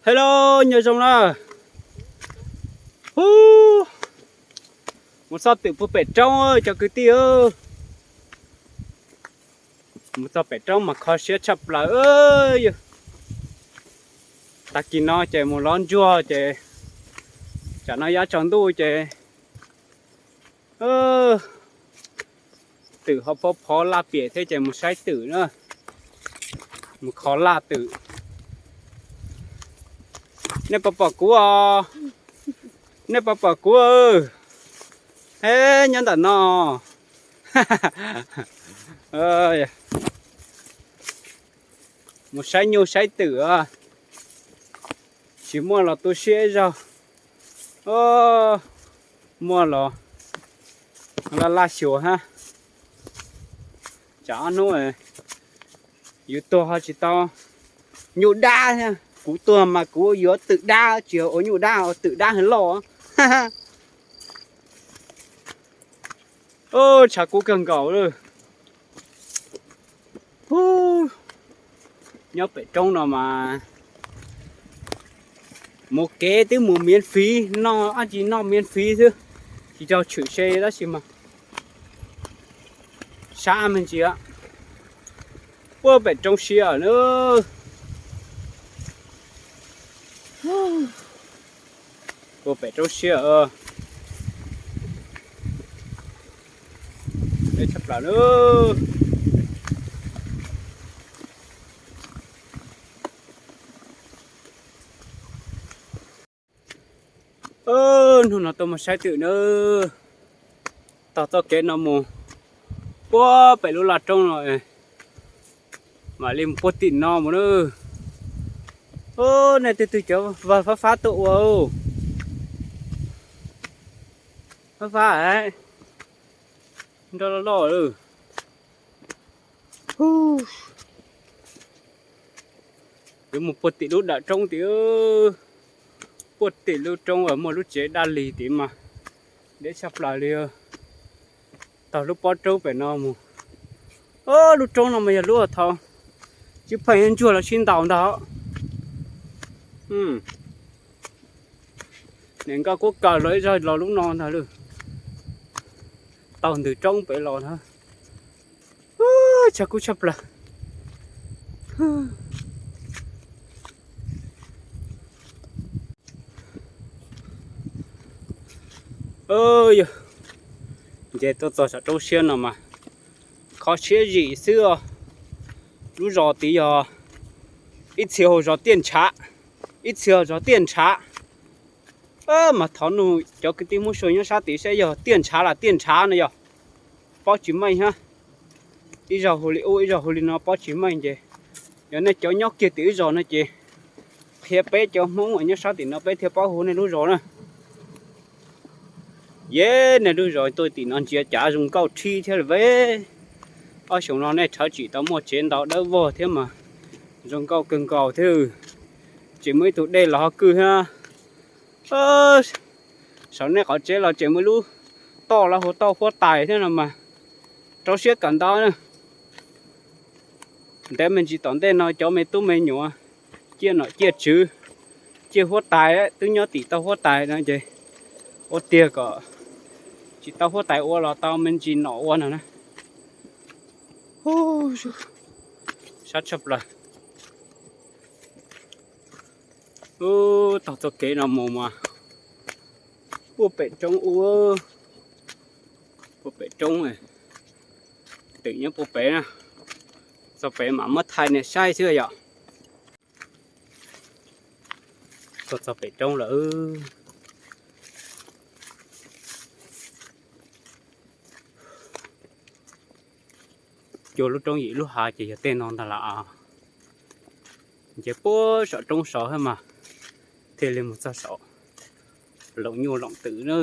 Hello, nyob zoo na. Hub, mus txog twm puag pem roob cov kwv tij. Mus txog pem roob mas kho siab tshaj plaws. Tag kis no ces mus lov ntsuag ces tsam no yav tsaus ntuj ces twm ho phov phov laj piam thiab ces mus saib twm na, mus kho laj twm. Nej puas pom kuv os? Nej puas pom kuv? He, nyob ntawm no. Mus saib nyuj saib twm, tsis muaj los tu siab ib zaug, muaj los laj laj xyuas hab. Tsam ob hnub yus tuag ho tsis tau nyuj dab thiab. Kuv tuag mas kuv yuav twm dab, tsis ua nyuj dab, twm dab heev loj. Tshav kub kawg nkaus lawm. Nyob pem roob no mas mus kev twb mus miav fiv, noj dab tsi noj miav fiv xwb, tsis tau tshwm se tab sis mas sab me ntsis. Puag pem roob siab na. Puag pem roob siab. Tshaj plaws na. Hnub no tuaj mus saib twm na. Taug txoj kev no mus puag pem lub laj roob no, mam li mus puag tim no mus na. Nej twg twg cov vag fab fab tuaj ua, fab fab, nroj loj loj. Yuav mus puag tim lub dawm roob tim, puag tim lub roob uas muaj lub tsev daj lig tid mas deb tshaj plaws li. Taug lub pob roob pem no mus. Lub roob no mas yog lub thaum tsis pheej ntsuag los sib ntaus ntag. Niam nkauj kuj kawm los ib zaug los lub no ntag lawm. Taug ntws roob pem los na. Tshav kub tshaj plaws. Yog nce tuaj txog saum roob siab no mas kho siab zim xwb os. Lub zos tid yog ib txhia hu zos Tiaj Ntshav, ib txhia zos Tiaj Ntshav. Mas thov nug cov kwv tij Hmoob Suav nyob sab tid saib yog Tiaj Ntshav los Tiaj Ntshav no yog, paub tsis meej hab. Ib zaug hu li ub ib zaug hu li no paub tsis meej ces yog nej cov nyob kiag tim ib zos no ces qhia peb cov Hmoob uas nyob sab tim no peb thiaj paub hu nej lub zos na. Yeb, nej lub zos tuaj tim no ntsia cav zoo nkauj rhib thiab lawm. Ob xyoos no nej rhawv tsim tau muaj tsev ntau dawb vog thiab mas zoo nkauj kawg nkaus thiab. Tseem muaj ib tug dej los ho kwj thiab. Saum nej qhov tsev los tseem muaj lub toj los hu toj huab tais thiab no mas rau siab kawm ntawv na. Ntev me ntsis tom ntej no cov me tub me nyuam ciaj nom ciaj tswv, ciaj huab tais twb nyob tim tau huab tais no ces ua tiag kom tsis tau huab tais ua los tau me ntsis nom ua no na. Sab tshaj plaws. Taug txoj kev no mus mas puag pem roob ua, puag pem roob, twm nyob puag pem na. Txog pem mam muab thaij nej saib xwb yom. Tuaj txog pem roob lawm. Cuag lub roob yim lub hav ces yog tej no ntag las. Nce puag saum roob saud thiab mas thiaj li mus txog saum loom nyuj loom twm na.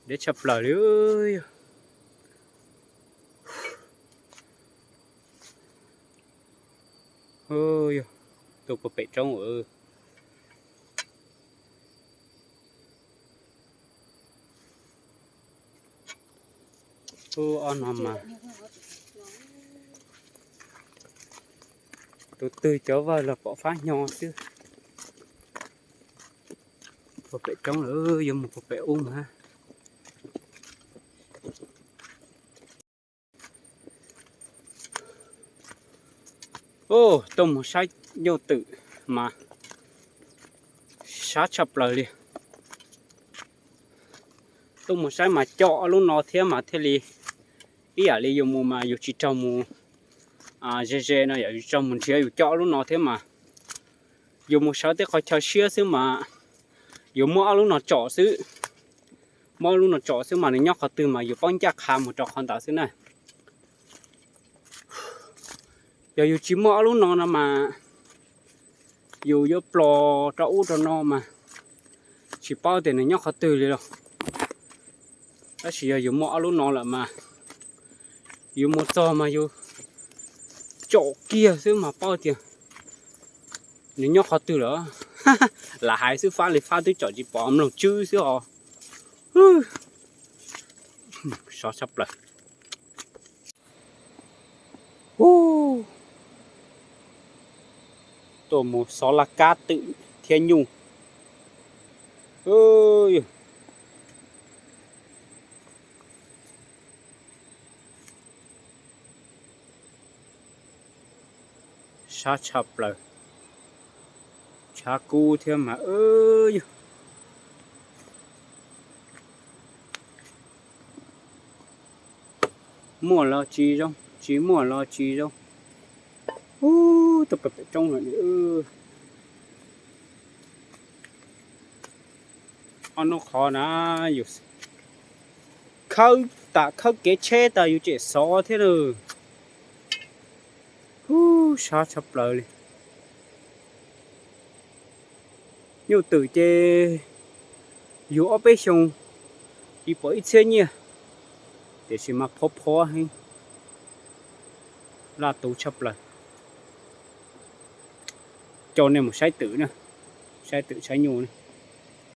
Deb tshaj plaws li. Yog tuaj puag pem roob. Ub, ob no mas, Tus twg cov vaj los pom fab hnyo xwb. Puag pem roob lawm, yuav mus puag pem ub mas. Tuaj mus saib nyuj twm mas sab tshaj plaws li. Tuaj mus saib mas coj ob lub no thiab mas thiaj li ib yam li yus mus mas yus tsis raug mus ze ze no, yog yus tsis raug mus nrhiav, yus coj ob lub no thiab mas yus mus sawv tej qhov chaw siab xwb mas yus muab ob lub no tsom xwb. Muab ob lub no tsom xwb mas nws nyob qhov twg mas yus paub ncaj qha mus rau qhov ntawd xwb na. Yog yus tsis muaj ob lub no no mas yus yuav plos rau ub rau no mas tsis paub tias nws nyob qhov twg li los. Tab sis yog yus muaj ob lub no lawm mas yus mus txog mas yus tsom kiag xwb mas paub tias nws nyob qhov twg lawm. Lam hais xwb, fab li fab twb tsom tsis pom, mloog tswb xwb os. Sov tshaj plaws. Tuaj mus xov laj kab twm thiab nyuj. Sab tshaj plaws, tshav kub thiab mas yog muaj los tsis zoo, tsis muaj los tsis zoo. Ub, tuaj pem pem roob lawm. Ob hnub qhov na, yus khawb tas khawb kev tsheb tas yus tseem xov thiab na. Ub, sab tshaj plaws li. Nyuj twm ces yug ob peb xyoo tsis pom ib txhiab nyiaj, tiam sis mas phov phov heev, laj tus tshaj plaws. Coj nej mus saib twm na, saib twm saib nyuj na.